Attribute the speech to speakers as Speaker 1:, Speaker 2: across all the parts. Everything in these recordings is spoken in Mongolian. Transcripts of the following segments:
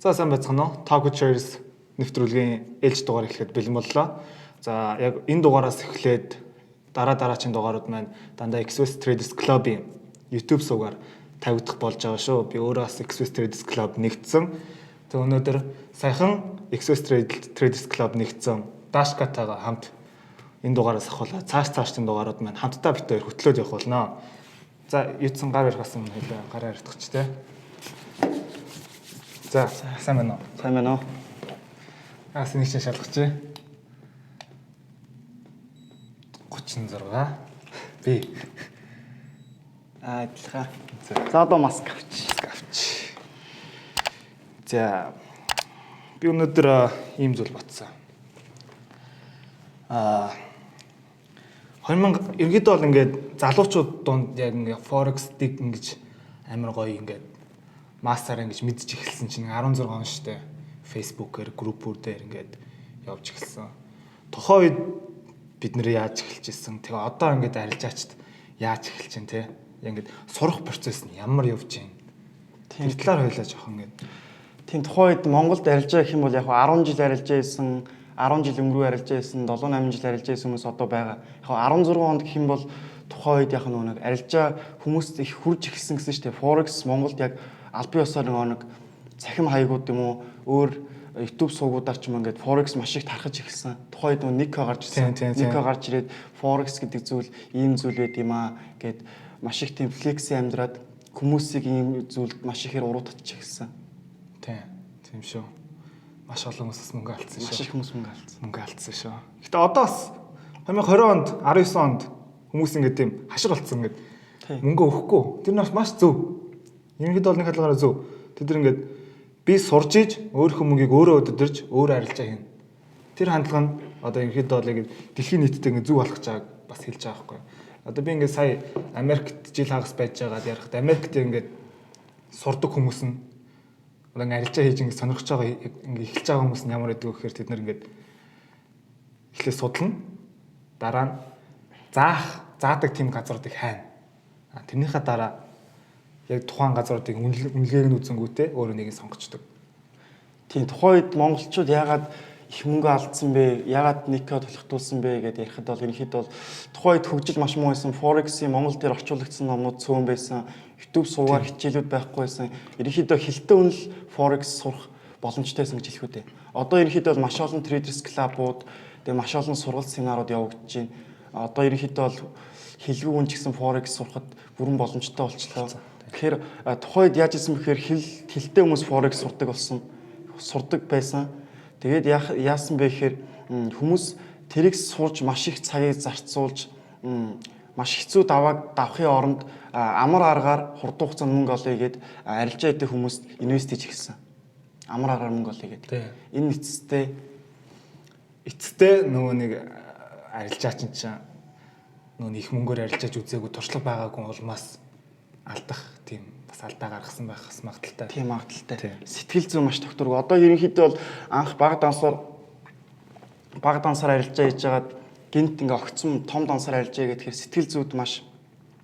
Speaker 1: За сайн байцгаана уу? Talk with Traders нэвтрүүлгийн ээлж дугаар эхлэхэд бэлэн боллоо. За яг энэ дугаараас эхлээд дараа дараачин дугаарууд маань дандаа XVest Traders Club-ийн YouTube сувгаар тавигдах болж байгаа шүү. Би өөрөө бас XVest Traders Club нэгдсэн. Тэгээ өнөөдөр саяхан XVest Traders Club нэгдсэн Dashka-тайгаа хамт энэ дугаараас ахуулаа цааш цаашдын дугаарууд маань хамтдаа бит хоёр хөтлөөд явах болно. За юуцсан гар барих болсон юм хэлээ. Гараа барих ч те. За сайн байна уу?
Speaker 2: Сайн байна уу?
Speaker 1: Аа сэнийг чинь шалгах. 36. Би.
Speaker 2: Аа адилхан. За одоо маск авч.
Speaker 1: Маск авч. За би өнөөдөр ийм зүйл бодсон. Аа 2000 ерөнхийдөө бол ингээд залуучууд дунд яг ингээд Forex-ийг ингэж амар гоё ингээд массаар ингэж мэдчих эхэлсэн чинь 16 он штэ. Facebook-ээр группүүдээр ингээд явж эхэлсэн. Тухайн үед бид нэр яаж эхэлж исэн. Тэгээ одоо ингээд арилжаачд яаж эхэлж чинь те. Ингээд сурах процесс нь ямар явж байна. Тэр талаар хоёлаа жоохон ингээд.
Speaker 2: Тийм, тухайн үед Монголд арилжаа гэх юм бол яг 10 жил арилжаа хийсэн, 10 жил өнгөрүү арилжаа хийсэн, 7 8 жил арилжаа хийсэн хүмүүс одоо байгаа. Яг 16 онд гэх юм бол тухайн үед яг нэг арилжаа хүмүүст их хурж эхэлсэн гэсэн шүү дээ. Forex Монголд яг албан ёсоор нэг цахим хаягууд юм уу өөр YouTube сувгуудаар ч юм ингээд Forex маш их тархаж эхэлсэн. Тухайн үед Нико гарч ирсэн. Нико гарч ирээд Forex гэдэг зүйл ийм зүйл байд юм аа гэд маш их тийм флекси амьдраад хүмүүсийг ийм зүйлд маш ихээр уруу татчих эхэлсэн.
Speaker 1: Тийм. Тийм шүү. Маш олон хүмүүс мөнгө алдсан шүү.
Speaker 2: Маш их хүмүүс мөнгө алдсан.
Speaker 1: Мөнгө алдсан шүү. Гэтэ одоо бас 2020 онд 19 онд хүмүүс ингээд тийм хашиг болцсон ингээд мөнгө өгөхгүй. Тэр нь маш зөв. Ерөнхийдөө бол нэг талаараа зөв. Тэд нар ингээд би сурж иж өөрийнхөө мөнгийг өөрөө өдөрж өөрөө арилжаа хийнэ. Тэр хандлага нь одоо ерөнхийдөө бол яг дэлхийн нийтэд ингээд зөв болох чааг бас хэлж байгаа байхгүй. Одоо би ингээд сая Америкт жил хагас байж байгаад ярихад Америкт ингээд сурдаг хүмүүс нь одоо ингээд арилжаа хийж ингээд сонирхож байгаа ингээд эхэлж байгаа хүмүүс нь ямар байдаг вэ гэхээр тэд нар ингээд эхлээ судлана. Дараа нь заах, заадаг тийм газруудыг хайна. Тэрнийхээ дараа яг тухайн газруудыг үнэлгээг нь үзэнгүүтээ өөрөө нэгийг сонгочдөг.
Speaker 2: Тийм, тухайн үед монголчууд яагаад их мөнгө алдсан бэ? Яагаад Нико тулхтуулсан бэ гэдээ ярихад бол ерөнхийдөө бол тухайн үед хөгжил маш муу байсан. Forex-ийн Монгол дээр орчуулагдсан номнууд цөөн байсан. YouTube сувгаар хичээлүүд байхгүй байсан. Ерөнхийдөө хилтэн үнэл Forex сурах боломжтой байсан гэж хэлэх үү дээ. Одоо ерөнхийдөө бол маш олон traders club-ууд, тэгээ маш олон сургалт семинарууд явагдаж байна. Одоо ерөнхийдөө бол хэлгүй хүн ч гэсэн Forex сурахад бүрэн боломжтой болчлоо. Тэгэхээр тухайн үед яаж исэн бэхээр хилтэй хүмүүс Forex сурдаг болсон. Сурдаг байсан. Тэгээд яасан бэ гэхээр хүмүүс тэрийг сурж маш их цагийг зарцуулж маш хэцүү давааг давахын оронд амар аргаар хурдан хугацаанд мөнгө олъё гэд арилжаа идэх хүмүүст инвест хийж эхэлсэн. Амар аргаар мөнгө олъё гэд. Энэ
Speaker 1: эцэстээ нөгөө нэг арилжаач чинь нөгөө их мөнгөөр арилжааж үзээгүй туршлага байгаагүй улмаас алдах тийм бас алдаа гаргасан байх бас магадaltaй.
Speaker 2: Тийм магадaltaй. Сэтгэл зүйн маш тогтворгүй. Одоо ерөнхийдөө бол анх баг дансаар арилжаа хийж байгаад гинт ингээ огцом том дансаар арилжаа гэхээр сэтгэл зүйд маш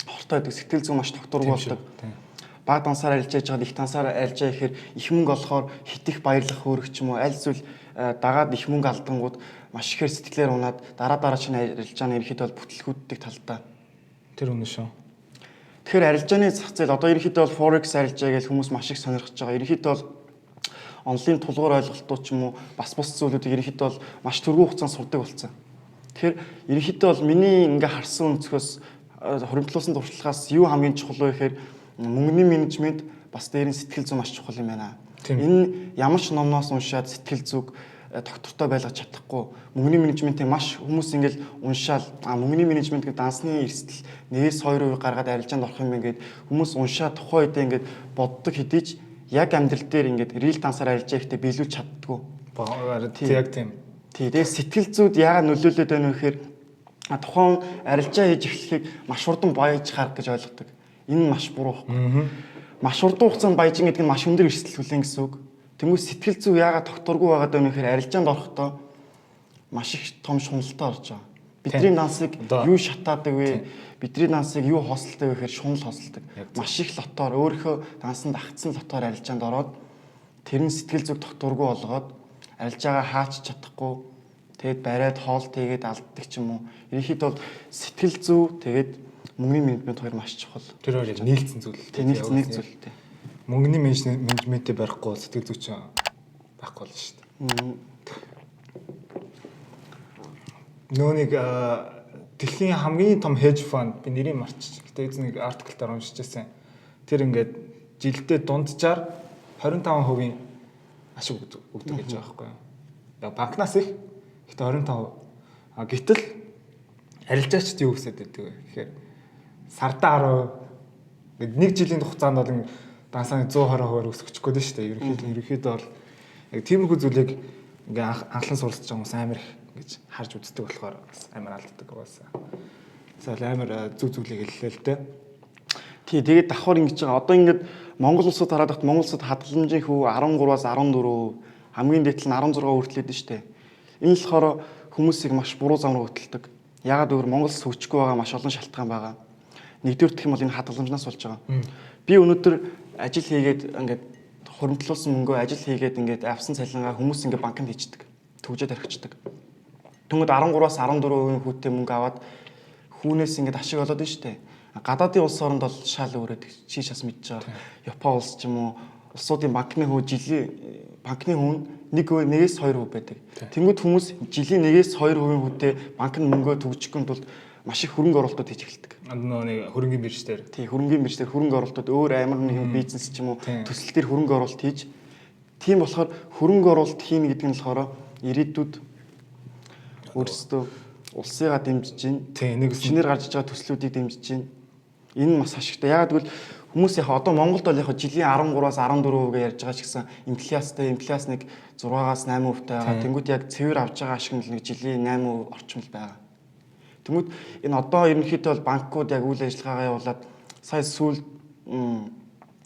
Speaker 2: хортой байдаг. Сэтгэл зүй маш тогтворгүй болдог. Баг дансаар арилжаа хийж байгаад их дансаар арилжаа гэхээр их мөнгө олохоор хит их баярлах хөөрөх ч юм уу аль зүйл дагаад их мөнгө алдангууд маш ихээр сэтгэлээр унаад дараа дараа чинь арилжааны ерөнхийдөө бол бүтлгүүддэг талдаа.
Speaker 1: Тэр үнэн шүү.
Speaker 2: Тэгэхээр арилжааны зах зээл одоо ерөнхийдөө бол Forex арилжаа гэж хүмүүс маш их сонирхож байгаа. Ерөнхийдөө бол онлын тулгуур ойлголтууд ч юм уу бас бус зүйлүүдийг ерөнхийдөө бол маш түргэн хугацаанд сурдаг болсон. Тэгэхээр ерөнхийдөө бол миний ингээ харсан өнцгөөс хуримтлуулсан туршлагаас юу хамгийн чухал вэ гэхээр мөнгөний менежмент бас дээр нь сэтгэл зүй маш чухал юм байна. Энэ ямар ч номноос уншаад сэтгэл зүг доктортой байлгаж чадахгүй. Мөнгөний менежментийг маш хүмүүс ингээл уншаал мөнгөний менежмент гэдэг дансны эрсдэл 1-2% гаргаад арилжаанд орох юм ингээд хүмүүс уншаад тухайн үедээ ингээд боддог хэдий ч яг амьдрал дээр ингээд рил дансаар арилжаа ихтэй биелүүлж чаддгүй.
Speaker 1: Яг тийм.
Speaker 2: Тий, тэгээ сэтгэл зүйд яагаад нөлөөлөд байна вэ гэхээр тухайн арилжаа хийж эхлэхийг маш хурдан баяж харах гэж ойлгодог. Энэ маш буруу байхгүй. Маш хурдан хугацаанд баяжин гэдэг нь маш өндөр эрсдэл хүлээн гэсэн үг. Тэнгүүс сэтгэл зүй яагаад тогтворгүй байгаад байна вэ гэхээр арилжаанд орохдоо маш их том шуналтай орж байгаа. Бидний дансыг юу шатаадаг вэ? Бидний дансыг юу хоосолтой вэ гэхээр шунал хоосолдог. Маш их лотоор өөрийнхөө дансанд агцсан лотоор арилжаанд ороод Тэр нь сэтгэл зүг тогтворгүй болгоод арилжаагаа хаач чадахгүй, тэгээд бариад хоол тэгээд алддаг ч юм уу. Ерөнхийдөө бол сэтгэл зүй тэгээд мөнгөний менежмент хоёр маш чухал.
Speaker 1: Тэр хоёр яг нийлцсэн зүйл.
Speaker 2: Тийм, нийлцсэн нэг зүйл тийм.
Speaker 1: Мөнгөний менежментээ барихгүй бол сэтгэл зүй чинь байхгүй болно шүү дээ. Нөө нэг дэлхийн хамгийн том hedge fund, би нэрийг марччих. Гэтэ эзэн нэг article дээр уншиж байсан. Тэр ингээд жилдээ дунджаар 25% ашиг өгдөг гэж байгаа байхгүй юу? Яг банкнаас их. Гэтэ 25%. А гэтэл арилжаачд юу гэсэд байдаг вэ гэхээр сардаа 10, ингээд нэг жилийн хугацаанд бол дансааны 120% өсгөчих гээд шүү дээ. Ерөнхийдөө бол яг тиймэрхүү зүйлийг ингээ анхлан суралцж байгаа хүмүүс амар их ингэж харж үздэг болохоор бас амар алддаг угаасаа. За, амар зүг зүйлийг хэллээ л дээ.
Speaker 2: Тий, тэгээд давхар ингэж байгаа. Одоо ингээд Монгол улсад хараад байхад Монгол улсад хадгаламжийн хүү 13-аас 14, хамгийн дээд нь 16 хүртэл өгдөн штэ. Энэ болохоор хүмүүсийг маш буруу зам руу хөтэлдэг. Яагаад гэвэл Монгол улс хөгжихгүй байгаа маш олон шалтгаан байгаа. Нэгдүгээр гэх юм бол энэ хадгаламжнаас болж байгаа. Би өнөөдөр ажил хийгээд ингээд хуримтлуулсан мөнгөө ажил хийгээд ингээд авсан цалингаа хүмүүс ингээд банкнд хийждэг. Түгжээд орхичдаг. Тэнгүүд 13-аас 14% хүүтэй мөнгө аваад хүүнээс ингээд ашиг олоод байна штэ. Гадаадын улс оронд бол шал өөрөд чи шас мэдж байгаа. Япон улс ч юм уу, улсуудын банкны хүү, жилийн банкны хүү нь 1 1-ээс 2% байдаг. Тэнгүүд хүмүүс жилийн 1-ээс 2% хүүтэй банкнд мөнгөө түгжихгүй тулд маш их хөрөнгө оруулалтууд хийж эхэлдэг.
Speaker 1: Нөө нэг хөрөнгөний бирж дээр.
Speaker 2: Тий, хөрөнгөний бирж дээр хөрөнгө оруулалтууд, өөр амар нэгэн бизнес ч юм уу төсөл дээр хөрөнгө оруулалт хийж, тийм болохоор хөрөнгө оруулалт хийнэ гэдэг нь болохоор ирээдүйд өөрсдөө улсыгаа дэмжиж чинь,
Speaker 1: Тий, нэг
Speaker 2: шинээр гарч иж байгаа төслүүдийг дэмжиж чинь, энэ нь бас ашигтай. Яагаад гэвэл хүмүүс яг одоо Монголд бол яг жилийн 13-аас 14% ярьж байгаа ч гэсэн инфляцтай, инфляц нэг 6-аас 8% тай байгаа. Тэнгүүд яг цэвэр авч байгаа ашиг нь нэг жилийн 8% орчим л байгаа. Тэнгүүд энэ одоо ерөнхийдөө бол банкуд яг үйл ажиллагаагаа явуулаад сая сүүл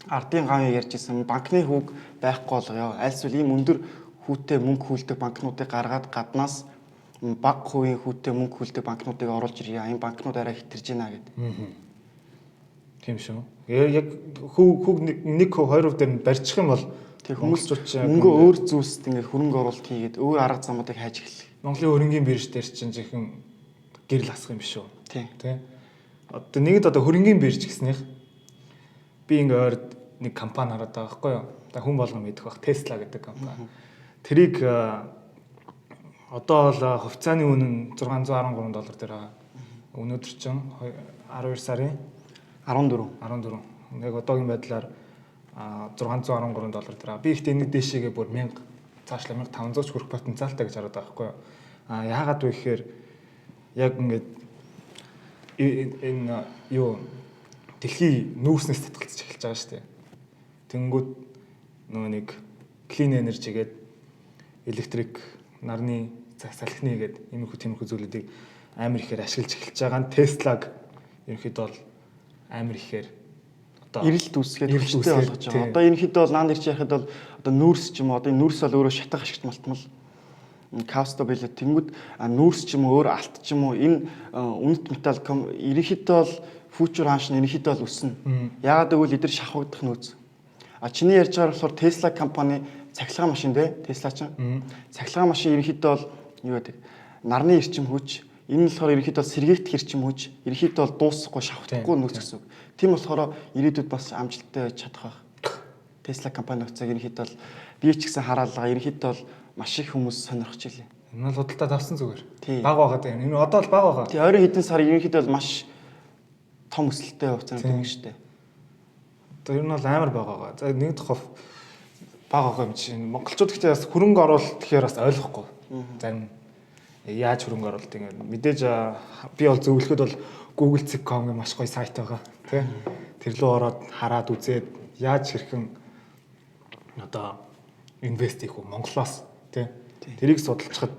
Speaker 2: ардын гавыг ярьж исэн, банкны хүүг байхгүй болгоё. Аль эсвэл ийм өндөр хүүтэй мөнгө хүлдэг банкнуудыг гаргаад гаднаас бага хувийн хүүтэй мөнгө хүлдэг банкнуудыг оруулж ирье. Энэ банкнууд арай хэтэрж байна гэдэг.
Speaker 1: Тийм шүү. Яг хүүг 1%, 2% дээр нь барьчих юм бол
Speaker 2: тэг хүмүүс мөнгө өөр зүйлсд ингээд хөрөнгө оруулалт хийгээд өөр арга замуудыг хайж эхэллээ.
Speaker 1: Монголын хөрөнгийн бирж дээр чинь жинхэнэ гэрэл асах юм биш үү?
Speaker 2: Тий.
Speaker 1: Тэ. Одоо нэгд одоо хөрөнгийн бирж гэснийх би ингээ ойрд нэг компани хараад байгаа байхгүй юу? За, хүн болгон мэдэх бах, Tesla гэдэг компани. Тэрийг одоо бол хувьцааны үнэ нь 613 доллар дээр байгаа. Өнөөдөр чинь 12 сарын
Speaker 2: 14.
Speaker 1: 14. Яг одоогийн байдлаар 613 доллар дээр. Би ихтэй нэг дээшээгээ бүр 1000, цаашлаа 1500 ч хүрэх потенциалтай гэж хараад байгаа байхгүй юу? А яагаад вэ гэхээр яг ингээд энэ юу дэлхий нүүрснээс татгалзаж эхэлж байгаа шүү дээ. Тэнгүүд нөгөө нэг clean energy гэдэг, электрик, нарны салхины гэдэг иймэрхүү тиймэрхүү зүйлүүдийг амар ихээр ашиглаж эхэлж байгаа нь Tesla-г ерөнхийдөө бол амар ихээр
Speaker 2: одоо эрэлт үүсгээд хүчтэй болгож байгаа. Одоо ерөнхийдөө бол наан дээр чи ярихад бол одоо нүүрс ч юм уу, одоо энэ нүүрс бол өөрөө шатах ашигт малтмал каусто билээ. Тэнгүүд нүүрс ч юм уу, өөр алт ч юм уу, энэ үнэт металл ерөнхийдөө бол future хааш нь ерөнхийдөө бол өснө. Яагаад гэвэл эдгээр шавхагдах нөөц. А чиний ярьж байгаа болохоор Tesla компани цахилгаан машин те, Tesla чинь. Цахилгаан машин ерөнхийдөө бол юу гэдэг, нарны эрчим хүч, энэ нь болохоор ерөнхийдөө сэргээгдэх эрчим хүч, ерөнхийдөө бол дуусахгүй, шавхдахгүй нөөц гэсэн үг. Тийм болохоор ирээдүйд бас амжилттай байж чадах байх. Tesla компани хувьцааг ерөнхийдөө бол би ч гэсэн хараалгаа, ерөнхийдөө бол маш их хүмүүс сонирхож илээ.
Speaker 1: Энэ бол худалдаа тавсан зүгээр. Баг байгаа тийм. Энэ одоо бол баг байгаа.
Speaker 2: Тий, ойрын хэдэн сар ерөнхийдөө бол маш том өсөлттэй хувьцаанууд юм шүү дээ.
Speaker 1: Одоо ер нь бол амар баг байгаа. За, нэг дахь баг байгаа юм чинь монголчууд гэхдээ бас хөрөнгө оруулалт гэхээр бас ойлгохгүй. Зарим яаж хөрөнгө оруулалт ингэ мэдээж би бол зөвлөхөд бол Google.com гэх маш гоё сайт байгаа тий. Тэр лөө ороод хараад үзээд яаж хэрхэн одоо invest хийх үү Монголоос тий. Тэрийг судалчихад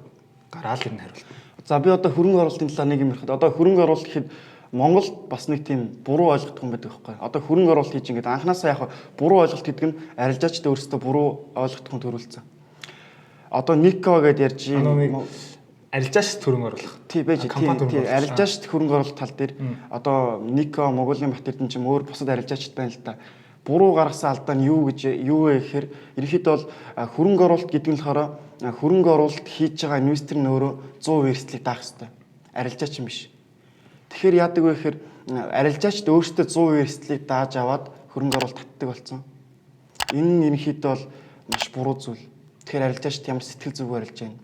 Speaker 1: гараал ирнэ хариулт.
Speaker 2: За, би одоо хөрөнгө оруулалтын талаар нэг юм ярихад, одоо хөрөнгө оруулалт гэхэд Монголд бас нэг тийм буруу ойлголт юм байдаг байхгүй. Одоо хөрөнгө оруулалт хийж ингээд анханасаа яг буруу ойлголт гэдэг нь арилжаачдаа өөрсдөө буруу ойлголтхон төрүүлсэн. Одоо Нико гэдээ ярьж
Speaker 1: арилжаач хөрөнгө оруулах.
Speaker 2: Тий, байж тий, арилжаач хөрөнгө оруулалт тал дээр одоо Нико, Монголын Бат Эрдэнэ ч юм өөр бусад арилжаачд байна л да. Буруу гаргасан алдаа нь юу гэж юу вэ гэхээр ерөнхийдөө бол хөрөнгө оруулалт гэдэг нь болохоор хөрөнгө оруулалт хийж байгаа инвестор нь өөрөө 100% эрсдлийг даах ёстой. Арилжаач юм биш. Тэгэхээр яадаг вэ гэхээр арилжаачд өөрсдөө 100% эрсдлийг дааж аваад хөрөнгө оруулалт татдаг болсон. Энэ нь ерөнхийдөө бол маш буруу зүйл. Тэгэхээр арилжаачд ямар сэтгэл зүггүй арилж байна.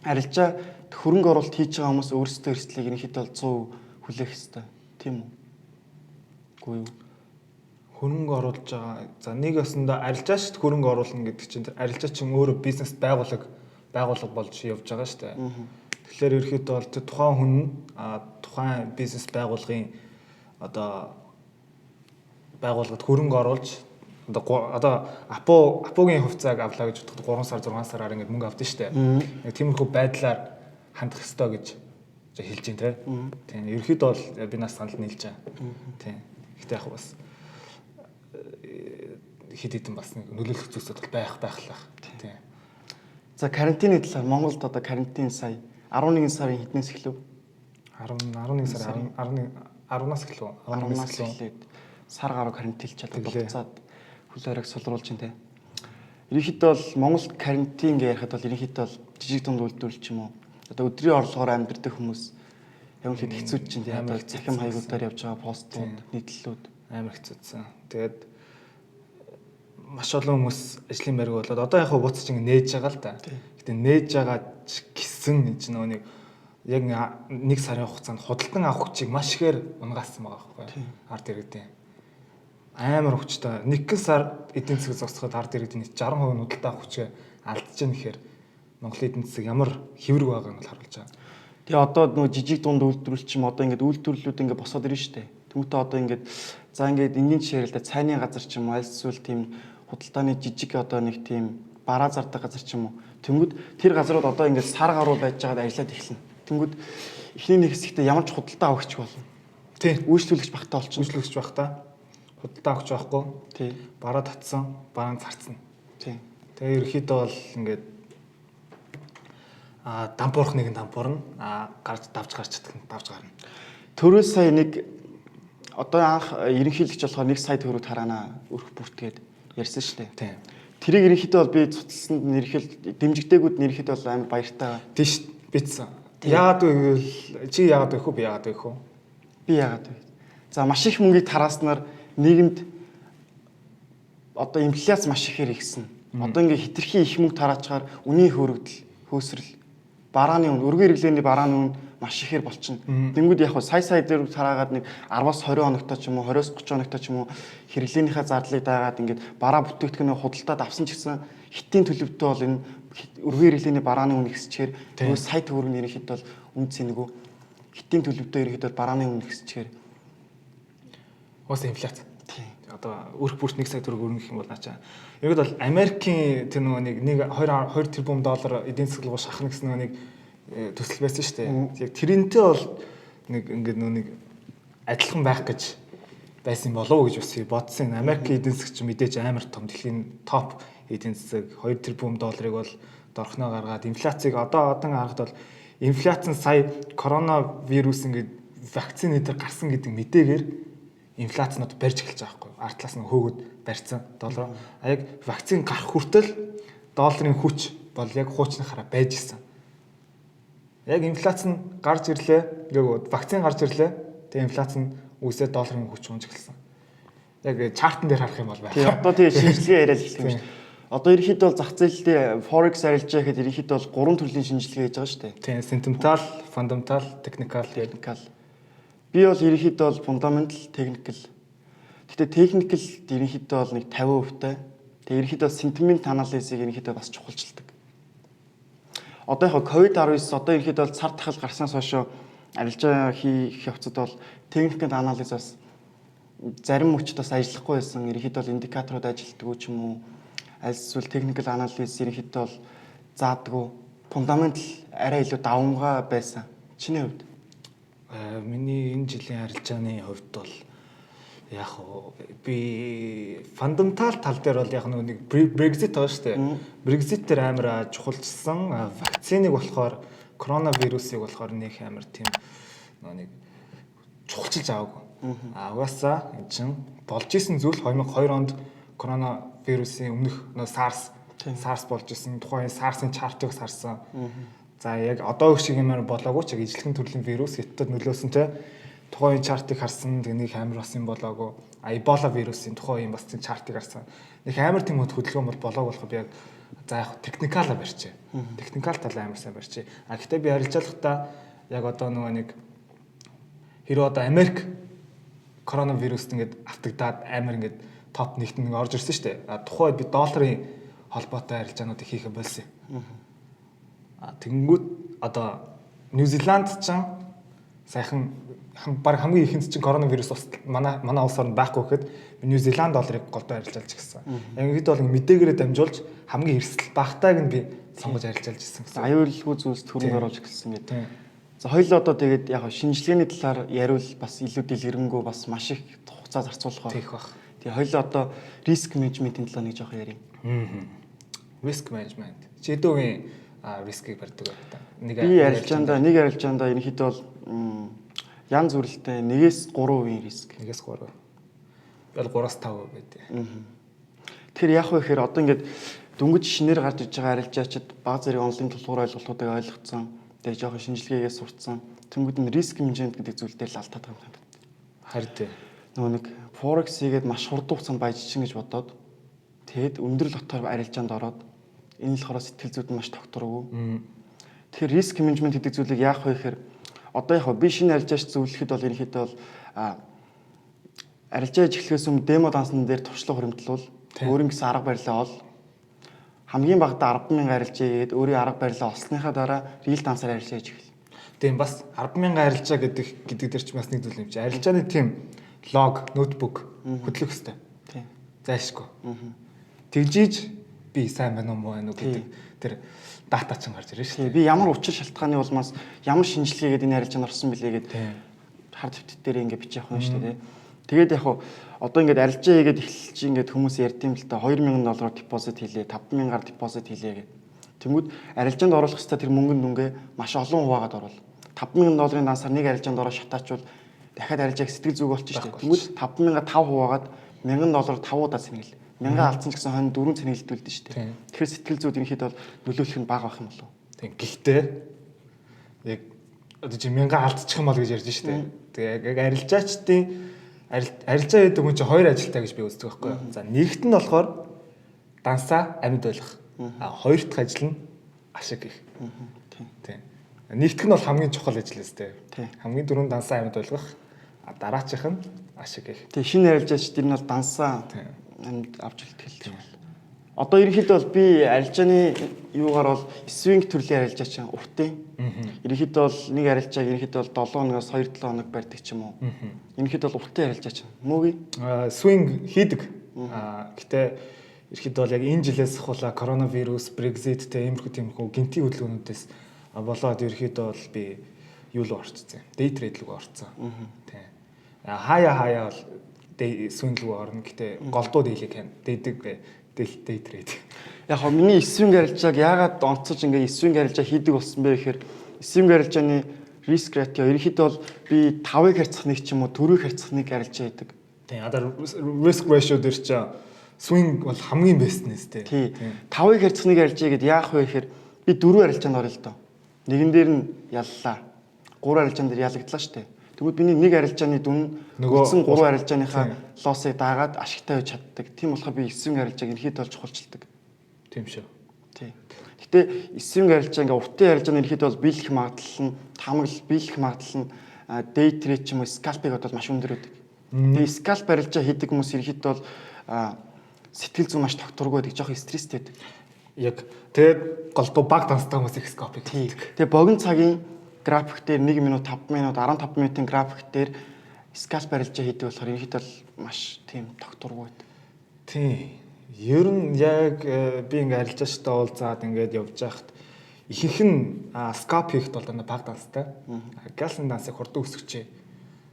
Speaker 2: Арилжаа хөрөнгө оруулалт хийж байгаа хүмүүс өөрсдөө эрсдлийг ерөнхийдөө бол 100% хүлээх ёстой. Тийм үү? Үгүй юу?
Speaker 1: Хөрөнгө оруулж байгаа. За, нэг өсөндөө арилжаачд хөрөнгө оруулна гэдэг чинь тэр арилжаач чинь өөрөө бизнес байгууллага болж явж байгаа шүү дээ. Тэгэхээр ерөөхдөө бол тэр тухайн хүн тухайн бизнес байгууллагын одоо байгууллагад хөрөнгө оруулж одоо Апугийн хувьцааг авлаа гэж бодоход 3 сар, 6 сараар ингээд мөнгө авдаг шүү дээ. Яг тиймэрхүү байдлаар хандах ёстой гэж хэлж байна те. Тийм, ерөөхдөө бол би нас санал нийлж байгаа. Тийм. Гэтэ яг бас хэд хэдэн бас нэг нөлөөлөх зүйлсүүд бол байх байхлах. Тийм.
Speaker 2: За, карантины талаар. Монголд одоо карантин сая 11 сарын хэднээс эхлэв?
Speaker 1: 10 11 сар 11 10-наас эхлэв.
Speaker 2: 11-аас эхлээд сар гаруй карантинлчаад одоо буцаад хөл хориг сулруулж байна те. Ерөнхийдөө бол Монголд карантин гэж ярихад бол ерөнхийдөө бол жижиг дунд үйлдвэрлэл ч юм уу, одоо өдрийн орлогоор амьдардаг хүмүүс ямар ч хэцүү чинь те. Одоо цахим хаягуудаар явж байгаа постууд, нийтлэлүүд
Speaker 1: амар хэцүүсэн. Тэгээд маш олон хүмүүс ажлын байрг болоод одоо яг буцаж ингэ нээж байгаа л да. Гэтэ нээж байгаа ч гэсэн энэ чинь нөгөө нэг яг нэг сарын хугацаанд худалдан авах хүчийг маш ихээр унгаасан байгаа байхгүй ард иргэдийн. Амар хүчтэй. Нэг сар эдийн засаг зогсоход ард иргэдийн 60% нь худалдан авах хүчээ алдчихна гэхээр Монголын эдийн засаг ямар хэврэг байгааг нь бол харуулж байгаа.
Speaker 2: Тэгээ одоо нөгөө жижиг дунд үйлдвэрлэл ч юм, одоо ингээд үйлдвэрлэлүүд ингээд босоод ирнэ штэ. Тэмүүтээ одоо ингээд, за, ингээд энгийн жишээ л да, цайны газар ч юм уу, аль эсвэл тийм худалдааны жижиг одоо нэг тийм бараа зардаг газар ч юм уу. Тэнгүүд тэр газрууд одоо ингээд сар гаруй байж байгаад ажиллаад эхэлнэ. Тэнгүүд эхний нэг хэсэгтээ ямар ч худалдаа авахч болно. Үйлчлүүлэгч багтаа болчихно.
Speaker 1: Үйлчлүүлэгч багтаа, худалдаа авахч байхгүй. Бараа татсан, бараа зарцсан. Тэгээ ерөөхдөө бол ингээд дампуурах нэг нь дампуурна. Гарч давж гарч чадах нь давж гарна.
Speaker 2: Төрөөс сая нэг одоо анх ерөнхийлөгч болохоор 1 сая төгрөг тараана өрх бүртгээд ярьсан шүү дээ. Тэрийг ерөнхийдөө бол би цуцлсанд нь ерөнхийдөө дэмжигдээгүүд нь ерөнхийдөө бол амар баяртай.
Speaker 1: Тийш битсэн. Яагаад вэ гэвэл чи яагаад вэ хөө, би яагаад вэ хөө?
Speaker 2: Би яагаад вэ? За, маш их мөнгийг тарааснаар нийгэмд одоо инфляц маш ихээр ихсэн. Одоо ингээ хитрхи их мөнгө тараачаар үнийн хөөрөгдөл, хөөсрөл, барааны үн, өргөн хэрэглээний барааны үн маш ихээр болчихно. Тэнгүүд яг сая сая дээр тараагаад нэг 10-аас 20 хоногтой ч юм уу, 20-оос 30 хоногтой ч юм уу хэрэглээнийхээ зардлыг дагаад ингээд бараа бүтээгдэхүүнээ худалдаад авсан ч гэсэн хиттийн төлөвтэй бол энэ өргөн хэрэглээний барааны үн ихсчээр нөгөө сая төгрөг нь ерөнхийдөө бол үн цэнэгүй, хиттийн төлөвтэй ерөнхийдөө барааны үн ихсчээр
Speaker 1: Уус инфляц. Одоо өрх бүрт 1 сая төгрөг өрнөх юм бол наачаа. Ерөөд бол Америкийн тэр нөгөө нэг 1 2 2 тэрбум доллар эдийн засаг руу шахах гэсэн нөгөө нэг төсөл байсан шүү дээ. Яг тэрнтэй бол нэг ингээд нөгөө нэг адилхан байх гэж байсан болов уу гэж бас бодсон. Америкийн эдийн засаг чинь мэдээж амар том, дэлхийн топ эдийн засаг, 2 тэрбум долларыг бол дорхноо гаргаад инфляцийг одоо харахад бол инфляц нь сая коронавирус ингээд вакцины дээр гарсан гэдэг мэдээгээр инфляцнууд барьж эхэлж байгаа байхгүй. Ард талаас нь хөөгд барьцсан доллар. А яг вакцин гарах хүртэл долларын хүч бол яг хуучныхаараа байж исэн. Яг инфляц нь гарч ирлээ. Яг вакцин гарч ирлээ. Тэгээ инфляц нь үүсээд долларын хүч унж эхэлсэн. Яг chart ан дээр харах юм бол
Speaker 2: байх. Тийм, одоо тэгээ шинжилгээ яриад эхэлсэн юм шүү дээ. Одоо ерөнхийдөө бол зах зээлдээ forex арилжаа гэхэд ерөнхийдөө бол гурван төрлийн шинжилгээ хийж байгаа шүү дээ.
Speaker 1: Тийм, sentimental, fundamental, technical.
Speaker 2: Technical. Би бол ерөнхийдөө бол fundamental, technical. Гэтэ technical ерөнхийдөө бол нэг 50% тай. Тэгээ ерөнхийдөө sentiment analysis-ыг ерөнхийдөө бас чухалчилдаг. Одоо яг COVID-19 одоо ерөнхийдөө бол цар тахал гарснаас хойш арилжаа хийх явцад бол technical analysis бас зарим мөчд бас ажиллахгүй байсан. Ерөнхийдөө бол индикаторууд ажилтдаггүй ч юм уу. Аль эсвэл technical analysis ерөнхийдөө бол заадгүй. Fundamental арай илүү давамгай байсан. Чиний хувьд?
Speaker 1: Миний энэ жилийн арилжааны хувьд бол яг би fundamental тал дээр бол яг нэг Brexit байгаа шүү дээ. Brexit дээр амар чухалчсан. Вакциныг болохоор, коронавирусыг болохоор нэг амар тийм нэг чухалчилж аваагүй. А угаасаа эн чин болж исэн зүйл 2002 онд коронавирусын өмнөх нөө SARS болж исэн. Тухайн SARS-ын chart ыг харсан. За, яг одоо шиг юмар болоогүй ч яг ижлэгэн төрлийн вирус Хятадд нөлөөсөн те. Тухайн chart ыг харсан. Тэгээ нэг амар бас юм болоогүй. А Эбола вирусын тухайн юм бас тийм chart ыг харсан. Нэг амар тийм хөдөлгөөн бол болоог болохоор би яг за яг technical аа барьчээ. Technical талаа амар сайн барьчээ. А гэхдээ би арилжаалахдаа яг одоо нөгөө нэг хэрвээ одоо Америк коронавируст ингээд автагдаад амар ингээд топ нэгт нэг орж ирсэн шүү дээ. А тухайн үед би долларын холбоотой арилжаануудыг хийхэ болсон юм. А тэгэнгүүт одоо Нью Зеланд ч сайхан баг хамгийн ихэнд чинь коронавирус бас манай улс орнд байхгүй гэхэд Нью Зеланд долларыг голдоо арилжаалж гисэн. Яг ихэд бол мэдээгээрээ дамжуулж хамгийн эрсдэл багтааг нь би сонгож арилжаалж ирсэн гэсэн.
Speaker 2: Аюулгүй зүйлс төрөнд оруулж эхэлсэн гэдэг. За, хоёул одоо тэгээд яг шинжилгээний талаар яриул бас илүү дэлгэрэнгүй, бас маш их хугацаа зарцуулах
Speaker 1: байх. Тийх бах.
Speaker 2: Тэгээ хоёул одоо risk management ийн талаар нэг жоох ярив.
Speaker 1: Risk management. Чи хэдүүгийн risk ийг барьдаг байх та?
Speaker 2: Нэг би арилжаандаа, нэг арилжаандаа ерөнхийдөө бол янз бүрэлтэй 1-ээс 3% риск.
Speaker 1: 1-ээс 3. Би бол 3-5% байдаг.
Speaker 2: Тэгэхээр яг вэ гэхээр одоо ингээд дөнгөж шинээр гарч иж байгаа арилжаачид баг зэрэг онлайн тулгуур ойлголтуудыг ойлгоцсон. Тэгээ жоохон шинжилгээгээ сурцсан. Тэнгүүд нь risk management гэдэг зүйл дээр л алдаад байгаа юм байна.
Speaker 1: Харин тий.
Speaker 2: Нөгөө нэг forex хийгээд маш хурдан хугацаанд баяжчин гэж бодоод, тэгээд өндөр lot оор арилжаанд ороод, энэ л болохоор сэтгэл зүйд маш тогтворгүй. Тэгэхээр risk management гэдэг зүйлийг яах вэ гэхээр одоо яг би шинэ арилжаач зөвлөхөд бол ерөнхийдөө бол арилжаа хийж эхлэхээс өмнө demo дансан дээр туршлага хуримтлуул, өөрийн гэсэн арга барилаа ол, хамгийн багадаа 100000 арилжаа хийгээд, өөрийн арга барилаа олсныхаа дараа real дансаар арилжаа хийж эхэл.
Speaker 1: Тийм, бас 100000 арилжаа гэдэг дээр ч бас нэг зүйл юм чи. Арилжааны тийм log, notebook хөдлөх хэвээр. Зайлшгүй. Тэгжиж би сайн байна уу, муу байна уу гэдэг тэр data чинь гарч ирнэ шүү
Speaker 2: дээ. Би ямар учир шалтгааны улмаас, ямар шинжилгээгээд энэ арилжаанд орсон бэлээ гэдэг хар дэвтэр дээр ингэ бичиж явах юм шүү дээ. Тэгээд яг хуу одоо ингээд арилжаа хийгээд эхэлж ингээд хүмүүс ярьд юм л та, 2000 доллараар депозит хийлээ, 5000-аар депозит хийлээ гэх. Тэнгүүд арилжаанд оруулах хэвээр тэр мөнгөнд дүнгээ маш олон хуваагаад оруул. 5000 долларын дансаар нэг арилжаанд ороо шатаачвал дахиад арилжааг сэтгэл зүг болчих шүү дээ. Тэнгүүд 5000-а 5 хуваагаад 1000 доллар 5 удаа цэнгэлээ. 1000 алдсан ч гэсэн хонь 4 цэнгэлдүүлдэ шүү дээ. Тэгэхээр сэтгэл зүйд ерөнхийдөө бол нөлөөлөх нь бага байх юм болов.
Speaker 1: Тийм. Гэхдээ яг одоо чи 1000 алдчих юм бол гэж ярьж шүү дээ. Тэгээ яг арилжаачдын, арилжаа гэдэг хүн чинь хоёр ажилтай гэж би үздэг байхгүй юу? За, нэгт нь болохоор дансаа амьд ойлгох. А хоёр дахь ажил нь ашиг гэх. Тийм. Нэгдэх нь бол хамгийн чухал ажил өстэй. Хамгийн түрүүнд дансаа амьд ойлгох. А дараачих нь ашиг гэх.
Speaker 2: Тийм, шинэ арилжаач тэр нь бол дансаа амьд авч үлдэх чухал. Одоо ерөнхийдөө бол би арилжааны юугаар бол swing төрлийн арилжаач уртын. Ерөнхийдөө бол нэг арилжааг ерөнхийдөө бол 7 хоногоос 2-7 хоног барьдаг ч юм уу. Ерөнхийдөө бол уртын арилжаач. Муугүй.
Speaker 1: Swing хийдэг. Гэтэ ерөнхийдөө бол яг энэ жилээс ахуулаа коронавирус, Brexit тэ иймэрхүү тиймэрхүү гинтийн хөдөлгөөнүүдээс болоод ерөнхийдөө бол би юу руу орцсон. Day trade рүү орцсон. Тийм. Хаяа хаяа бол swing рүү орно. Гэтэ голдуу daily can дэдэг day trade.
Speaker 2: Яг хоо миний swing арилжааг яагаад онцож ингээ swing арилжаа хийдэг болсон бэ гэхээр swing арилжааны risk ratio ерөнхийдөө бол би 5-ыг харьцах нэг ч юм уу, 4-ыг харьцах нэг арилжаа хийдэг.
Speaker 1: Тийм, одоо risk ratio дээр чи swing бол хамгийн best нэс
Speaker 2: тий. 5-ыг харьцах нэг арилжаа гэд яах вэ гэхээр би 4 арилжаанд орё л доо. Нэгэн дээр нь яллаа. 3 арилжаан дээр ялагдлаа штэ. Тэгвэл миний нэг арилжааны дүн нөгөө 3 арилжааныхаа loss ыг дагаад ашигтай байж чаддаг. Тийм болохоор би swing арилжааг ерөнхийдөө бол чухалчилдаг.
Speaker 1: Тийм шүү.
Speaker 2: Тий. Гэтэ swing арилжаа, ингээ уртын арилжааны ерөнхийдөө бол биелэх магадлал нь, таамаглал биелэх магадлал нь day trade ч юм уу scalp ыг бодвол маш өндөр байдаг. Тэгээ scalp арилжаа хийдэг хүмүүс ерөнхийдөө бол сэтгэл зүй маш тогтворгүй байдаг, жоохон стресстэй байдаг.
Speaker 1: Яг тэгээд голдуу баг данстай хүмүүс их scalp ыг
Speaker 2: хийдэг. Тэгээ богино цагийн график дээр 1 минут, 5 минут, 15 минутын график дээр scalp арилжаа хийдэг болохоор ерөнхийдөө бол маш тийм тогтворгүй байдаг.
Speaker 1: Тийм. Ер нь яг би ингээ арилжаачтай уулзаад ингээд явж байхад ихэнх нь scalp хийхэд бол дандаа баг данстай. Галсан дансыг хурдан өсгөчээ.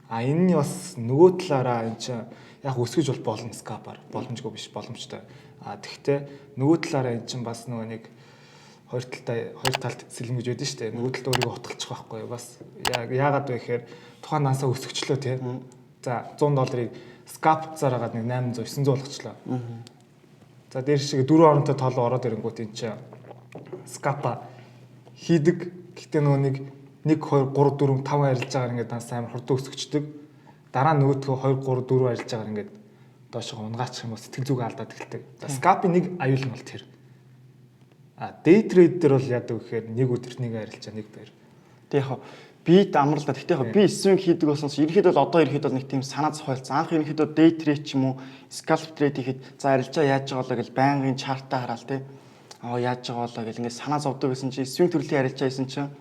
Speaker 1: А энэ нь бас нөгөө талаараа энэ чинь яг өсгөж бол болно, scalp аар. Боломжгүй биш, боломжтой. А тэгвэл нөгөө талаараа энэ чинь бас нөгөө нэг хоёр талтай, хоёр талд сэлэм гэж байдаг шүү дээ. Нөгөө талд өөрийгөө утгалчих байхгүй юу? Бас яг яагаад вэ гэхээр тухайн дансаа өсгөчлөө тий. За $100 scalp зараагаад нэг 800 900 болгочлоо. За дээр шиг 4 оронтой тоолоо ороод ирэнгүүт эн чинь scalp хийдэг. Гэтэ нөгөө нэг 1 2 3 4 5 арилж байгаагаар ингээд данс амар хурдан өсгөчдөг. Дараа нь нөгөөдхөө 2 3 4 арилж байгаагаар ингээд доошоо унгаачих юм бол сэтгэл зүг алдаад эхэлдэг. За scalp-ын нэг аюул нь бол тэр. А day trade дээр бол яадаг вэ гэхээр нэг өдөрт нэг арилжаа, нэг баяр.
Speaker 2: Тэг яг бид амар л да. Гэхдээ яг би swing хийдэг болсон чинь ерөнхийдөө бол одоо ерөнхийдөө нэг тийм санаа зохиолцсон. Анх ерөнхийдөө day trade ч юм уу scalp trade хийхэд за арилжаа яаж байгаа болоо гэж байнгын chart-аа хараал те. Аа, яаж байгаа болоо гэл ингээд санаа зовдөг гэсэн чинь swing төрлийн арилжаа хийсэн чинь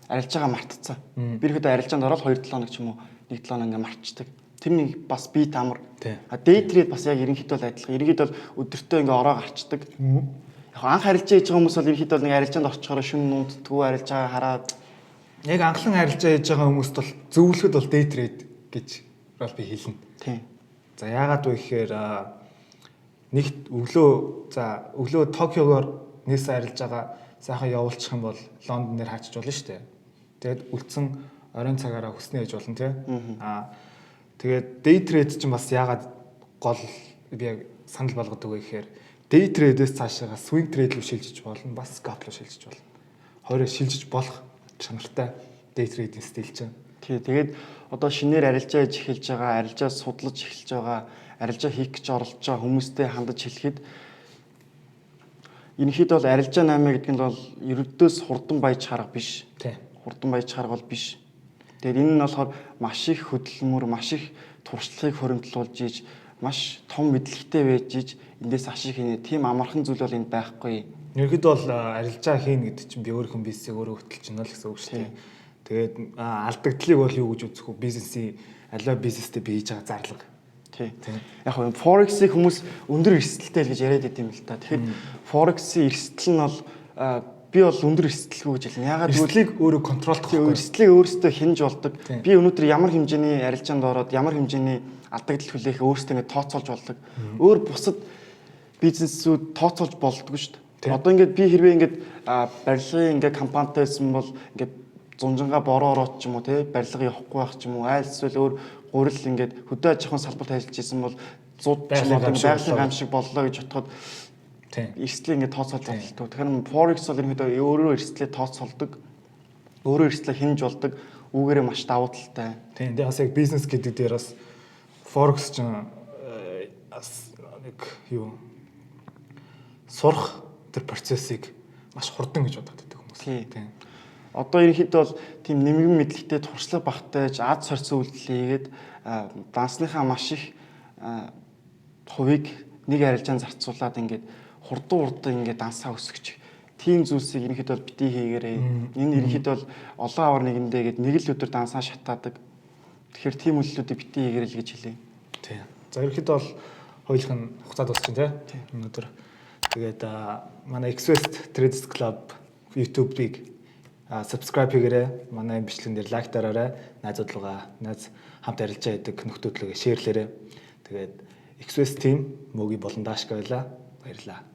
Speaker 2: арилжаагаа мартцсан. Би ерөнхийдөө арилжаанд ороод 2 7 хоног ч юм уу 1 7 хоног ингээд мартчихдаг. Тэр нэг бас би амар. А day trade бас яг ерөнхийдөө л адилхан. Ерөнхийдөө бол өдөртөө ингээд ороо гарчдаг. Яг анх арилжаа хийж байгаа хүмүүс бол ерөнхийдөө нэг арилжаанд орчхороо шүн унтдаггүй, арилжаагаа хараад.
Speaker 1: Яг анхлан арилжаа хийж байгаа хүмүүст бол зөвлөхөд бол day trade гэж бол би хэлнэ. За, яагаад вэ гэхээр нэгт өглөө, за, өглөө Токиогоор нээсэн арилж байгаа сайхан явуулчих юм бол Лондон дээр хаачиж болно шүү дээ. Тэгээд үлдсэн оройн цагаараа хүснэ хийж болно, тий. Аа, тэгээд day trade чинь бас яагаад гол би яг санал болгодог вэ гэхээр day trade-ээс цаашаага swing trade рүү шилжиж болно, бас scalp руу шилжиж болно. Хоёроо шилжиж болох чанартай day trade-ийн стил чинь.
Speaker 2: Тий, тэгээд одоо шинээр арилжаа хийж эхэлж байгаа, арилжаа судлаж эхэлж байгаа, арилжаа хийх гэж оролдож байгаа хүмүүстэй хандаж хэлэхэд ерөнхийдөө бол арилжаа 8 гэдэг нь бол ердөөс хурдан баяж харга биш. Хурдан баяж харга бол биш. Тэгээд энэ нь болохоор маш их хөдөлмөр, маш их туршлагыг хуримтлуулж иж, маш том мэдлэгтэй байж иж эндээс ашиг хийнэ. Тийм амархан зүйл бол энд байхгүй.
Speaker 1: Ерөнхийдөө бол арилжаа хийнэ гэдэг чинь би өөрийнхөө бизнесийг өөрөө хөтөлж байна л гэсэн үг шүү дээ. Тэгээд алдагдлыг бол юу гэж үзэх вэ? Бизнесийн аливаа бизнестэй би хийж байгаа зарлага.
Speaker 2: Тий. Яг нь Forex-ийг хүмүүс өндөр эрсдэлтэй л гэж яриад байт юм л та. Тэгэхээр Forex-ийн эрсдэл нь бол би бол өндөр эрсдэлгүй гэж хэлнэ. Яагаад
Speaker 1: гэвэл эрсдлийг өөрөө control-дох
Speaker 2: байхгүй. Эрсдлийг өөрсдөө хянаж болдог. Би өнөөдөр ямар хэмжээний арилжаанд ороод ямар хэмжээний алдагдал хүлээх өөрсдөө ингэ тооцоолж болдог. Өөр бусад бизнесүүд тооцоолж болдгоо шүү дээ. Одоо ингээд би хэрвээ ингээд барилгын ингээд компанитай байсан бол ингээд зунжингаа бороо ороод ч юм уу, те, барилга явахгүй байх ч юм уу, айл эсвэл өөр гурил ингээд хөдөө аж ахуйн салбарт ажиллаж исэн бол зуд ч юм уу, байгалийн гамшиг боллоо гэж бодоход эрсдлийг ингээд тооцоолж болдог. Тэгэхээр Forex бол ерөнхийдөө өөрөө эрсдлээ тооцоолдог. Өөрөө эрсдлээ хянаж болдог. Үүгээрээ маш давуу талтай.
Speaker 1: Тийм. Тэгээ бас яг бизнес гэдэг дээр бас Forex ч бас нэг юу сурах тэр процессыг маш хурдан гэж бодоод байдаг хүмүүс.
Speaker 2: Тийм. Одоо ерөнхийдөө бол тийм нэмгэн мэдлэгтэй, туршлага багтай, аз сорьцсон үйлдэл хийгээд дансныхаа маш их хувийг нэг арилжаанд зарцуулаад ингээд хурдан хурдан ингээд дансаа өсгөж, тийм зүйлсийг ерөнхийдөө бол битгий хийгээрэй. Энэ ерөнхийдөө бол олон авар нэгэндээ гээд нэг л өдөр дансаа шатаадаг. Тэгэхээр тийм үйлдэлүүдийг битгий хийгээрэй л гэж хэлье.
Speaker 1: Тийм. За, ерөнхийдөө бол хоёулах нь хугацаа дуусчин, тий. Өнөөдөр тэгээд манай Xwest Traders Club YouTube-ыг subscribe хийгээрэй. Манай энэ бичлэгэн дээр like дараарай. Найзуудлага, найз хамт арилжаа хийдэг нөхдөөдлөгөө share-лээрэй. Тэгээд Xwest team Мөги болон Дашка байлаа. Баярлалаа.